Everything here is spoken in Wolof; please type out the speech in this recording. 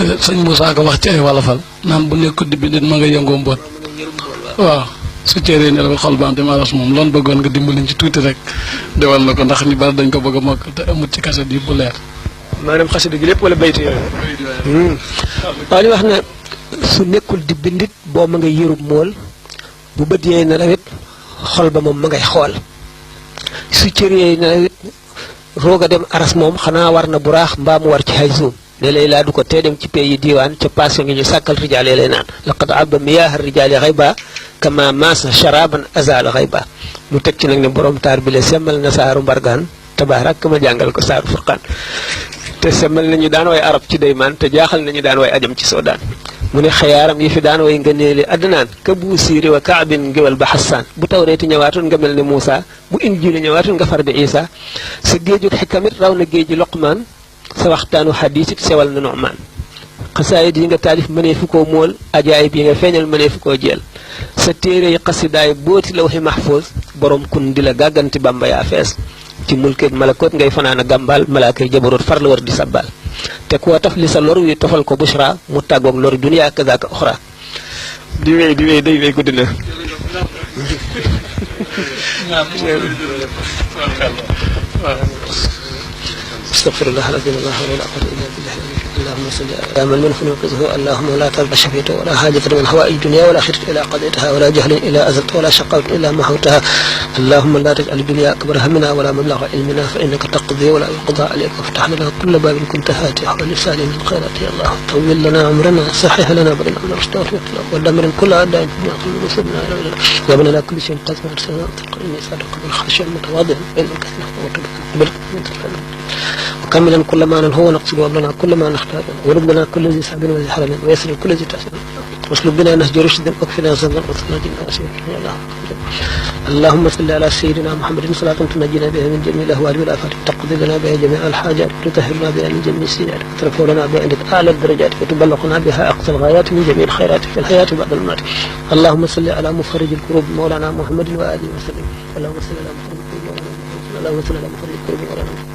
te sëñ Moussa ko wax ci ay walafal naan bu nekkul di bi nit ma nga yëngoo mboot waaw su cëree ne la xol ba am te maras moom loolu bëggoon nga dimbaliñ ci tuuti rek dewal na ko ndax ñu bari dañ ko bëgg a mokk te amut ci kaset yi bu leer maanaam xasida gi lépp wala baytu yooyu waaw li wax ne su nekkul di bindit boo ma nga yërub mool bu bët yee na rawit xol ba moom ma ngay xool su cër yee na rawit roog a dem aras moom xanaa war na buraax mbaa mu war ci hay zoom léeg-léeg laa du ko tee dem ci pays yi diiwaan ca passion ngi ñu sàkkal rijaal yi lay naan laqad abba miyaaha rijaali xayba kama maasa sharaban azal xayba mu teg ci nag ne borom taar bi le semmal na saaru mbargaan tabaarak ma jàngal ko saaru furqaan te semmal nañu daan way arab ci daymaan te jaaxal nañu daan way ajam ci soodaan mu ne xayaaram yi fi daan way nga neeli addinaan ka buu siiri wa kaabin ngéwal ba xassaan bu tawreeti ñëwaatoon nga mel ne Moussa bu injiili ñëwaatoon nga far di Isa sa géejug xikamit raw na géeji Loqmaan sa waxtaanu xadiis it sewal na Nu'maan xasaayid yi nga taalif mënee fu koo mool ajaayib yi nga feeñal mënee fu koo jeel sa téere yi xasidaay booti lawhi mahfuus borom kun di la gàgganti Bàmba yaa fees ci mulkeeg malakoot ngay fanaan a gàmbaal malaakay jabaroot far la war di sabbal te koo taf li sa lor wi tofal ko bushra mu tàggoog lori duniyaa kazaaka uxra di wéy day wéy guddi na astaghfirullah alazim la hawla wala quwwata illa billah اللهم صل على من منه نوقظه اللهم لا ترضى شفيته ولا حاجة من هوائج الدنيا ولا خيرة إلا قضيتها ولا جهل إلا أزلت ولا شقاوة إلا محوتها اللهم لا تجعل الدنيا أكبر همنا ولا مبلغ علمنا فإنك تقضي ولا يقضى عليك وافتح لنا كل باب كنت فاتحه ولسان من الخيرات يا الله طول لنا عمرنا صحح لنا بدنا من الرشد ودمر كل أعداء الدنيا كل رسلنا يا من لا كل شيء قسم أرسلنا تلقيني صادق بالخشية المتواضع بينك نحن وكملا كل ما هو نقصد وابلنا كل ما نختار ورد لنا كل ذي صعب وذي حرم ويسر كل ذي تأسر واسلب بنا نهج رشد واكفنا زمن وصلنا جنا وسير يا الله اللهم صل على سيدنا محمد صلاة تنجينا بها من جميع الأهوال والآفات تقضي لنا بها جميع الحاجات وتطهرنا بها من جميع السيئات وترفع لنا بها عندك أعلى الدرجات وتبلغنا بها أقصى الغايات من جميع الخيرات في الحياة بعد الممات اللهم صل على مفرج الكروب مولانا محمد وآله وسلم اللهم صل على مفرج الكروب مولانا محمد اللهم صل على مفرج الكروب مولانا محمد